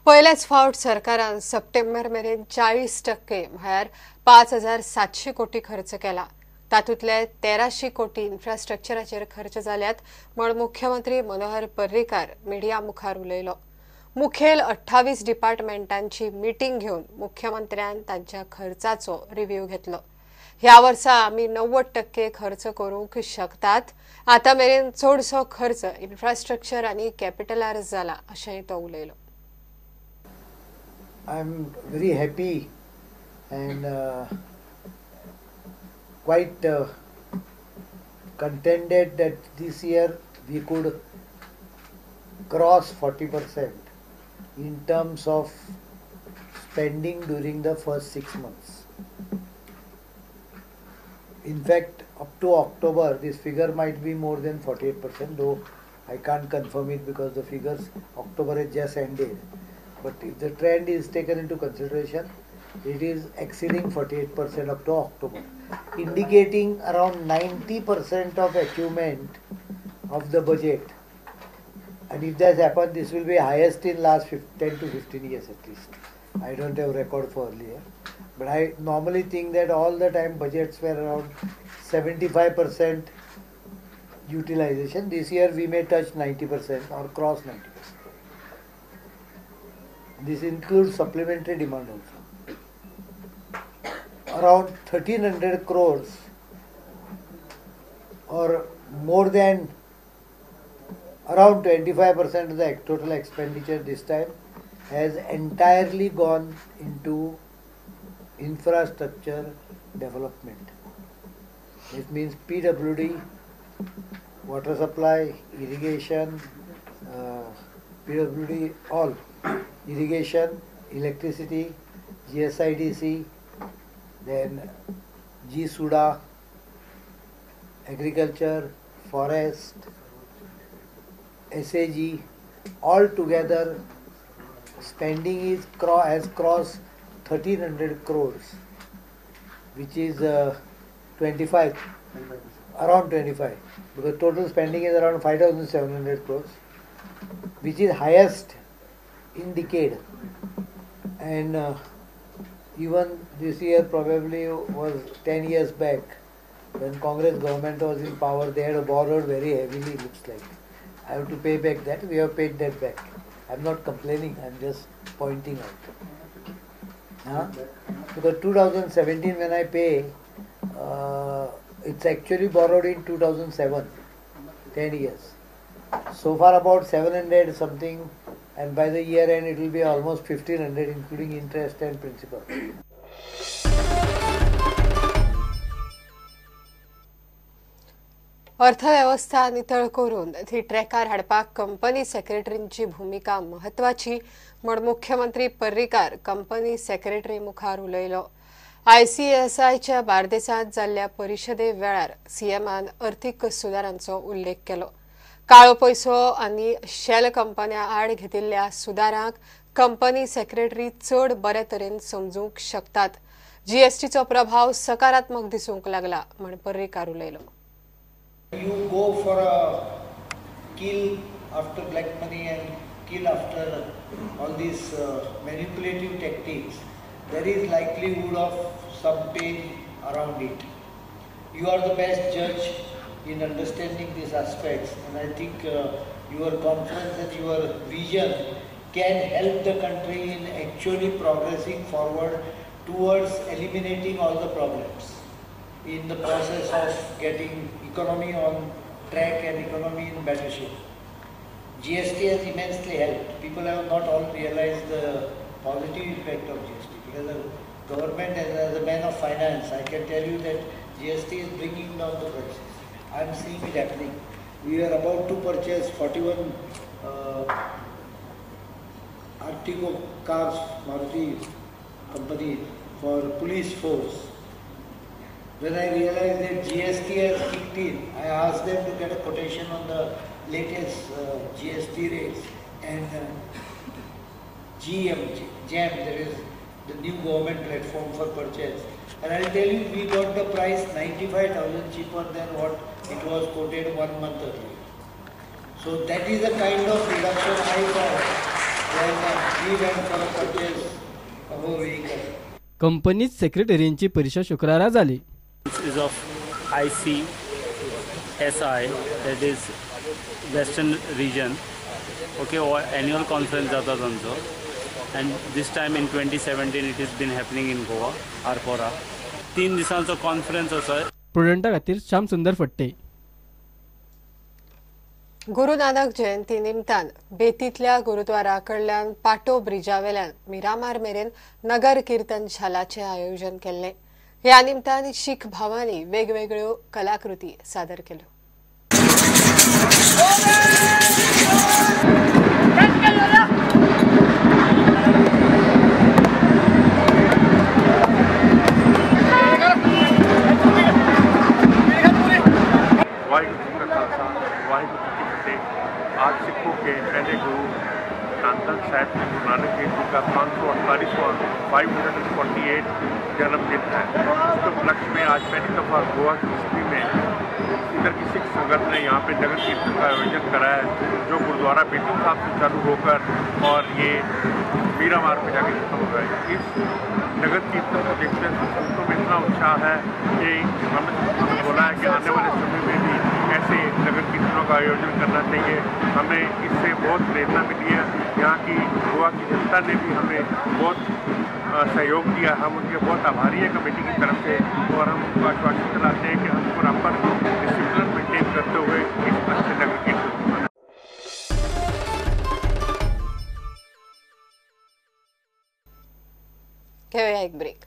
पयलेच फावट सरकारान सप्टेंबर मेरेन 40% म्हळ्यार 5700 कोटी खर्च केला. तातूंतले 1300 कोटी इन्फ्रास्ट्रक्चराचेर खर्च जाल्यात म्हण मुख्यमंत्री मनोहर पर्रीकार मिडिया मुखार उलयलो. मुखेल 28 डिपार्टमेंटांची मिटींग घेवन मुख्यमंत्र्यान तांच्या खर्चाचो रिव्ह्यू घेतलो. ह्या वर्सा आमी 90% खर्च करूंक शकतात. आतां मेरेन चडसो खर्च इन्फ्रास्ट्रक्चर आनी कॅपिटलार जाला अशेंय तो उलयलो. I am very happy and quite contented that this year we could cross 40% in terms of spending during the first 6 months. In fact, up to October, this figure might be more than 48%, though I can't confirm it because the figures October has just ended. But if the trend is taken into consideration, it is exceeding 48% up to October, indicating around 90% of achievement of the budget. And if that happens, this will be highest in last 10 to 15 years at least. I don't have record for earlier. But I normally think that all the time budgets were around 75% utilization. This year we may touch 90% or cross 90%. This includes supplementary demand also. Around 1300 crores or more than around 25% of the total expenditure this time has entirely gone into infrastructure development. It means PWD, water supply, irrigation, PWD, all irrigation, electricity, GSIDC, then GSUDA, agriculture, forest, SAG, all together spending is has crossed 1300 crores, which is 25, around 25, because total spending is around 5700 crores, which is highest in decade. And even this year probably was 10 years back when Congress government was in power, they had borrowed very heavily, looks like. I have to pay back that, we have paid that back. I am not complaining, I am just pointing out. Huh? Because 2017 when I pay, it's actually borrowed in 2007, 10 years. So far about 700 something, and by the year end it will be almost 1500 including interest and principal. अर्थवेवस्था नितळ करून ती ट्रॅकार हाडपाक company सेक्रेटरींची भूमिका महत्वाची म्हण मुख्यमंत्री Parrikar company secretary मुखार उलयलो. आयसीएसआयच्या बार्देसांत जाल्ल्या परिशदे वेळार सीएमान अर्थीक सुदारांचो उल्लेख केलो. काळो पयसो आनी शेल कंपन्या आड घेतिल्ल्या सुदारांक कंपनी सेक्रेटरी चड बरे तरेन समजूंक शकतात. जीएसटीचो प्रभाव सकारात्मक दिसूंक लागला म्हण पर्रीकार उलयलो. You go for a kill after black money and kill after all these manipulative tactics, there is likelihood of some pain around it. You are the best judge in understanding these aspects, and I think your conference and your vision can help the country in actually progressing forward towards eliminating all the problems in the process of getting economy on track and economy in better shape. GST has immensely helped. People have not all realized the positive impact of GST, because the government, as a man of finance, I can tell you that GST is bringing down the prices. I am seeing it happening. We are about to purchase 41 Artico cars, Maruti company, for police force. When I realized that GST has kicked in, I asked them to get a quotation on the latest GST rates and GM, GEM, that is the new government platform for purchase. And I'll tell you, we got the price 95,000 cheaper than what it was quoted 1 month earlier. So that is the kind of reduction I found Then we went for a purchase of a vehicle. Companies सेक्रेटरींची परिशद शुक्रारा जाली. Is of ICSI, that is Western region. Okay, annual conference जाता तांचो, and this time in 2017 it is been happening in Goa, Arpora. 3 दिसांचो conference आसा. प्रुडंटा खातीर श्याम सुंदर फट्टे. गुरू नानक जयंती निमतान बेतींतल्या गुरुद्वारा कडल्यान पाटो ब्रिजा वेल्यान मिरामार मेरेन नगर कीर्तन शालाचें आयोजन केल्लें. ह्या निमतान शीख भावांनी वेगवेगळ्यो कलाकृती सादर केल्यो. वाहिगुरु जी का खालसा, वाहिगुरु जी की फतेह। आज सिखों के पहले गुरु धन धन साहिब श्री गुरु नानक देव जी का 548वां 548 जन्मदिन है। उसके उपलक्ष्य में आज पहली दफ़ा गोवा की हिस्ट्री में इधर की सिख संगत ने यहाँ पे नगर कीर्तन का आयोजन करा है, जो गुरुद्वारा बेती साहब से चालू होकर और ये मीरामार में जाके खत्म हो गए। इस नगर कीर्तन को देखते हुए संतों में इतना उत्साह है कि हमने बोला है कि आने वाले समय में भी ऐसे नगर कीर्तनों का आयोजन करना चाहिए। हमें इससे बहुत प्रेरणा मिली है। यहाँ की गोवा की जनता ने भी हमें बहुत सहयोग दिया। हम उनके बहुत आभारी हैं कमेटी की तरफ से, और हम उनको आश्वासन दिलाते हैं कि हम प्रॉपर डिसिप्लिन मेंटेन करते हुए इस अच्छे नगर कीर्तन को। घेऊया एक ब्रेक.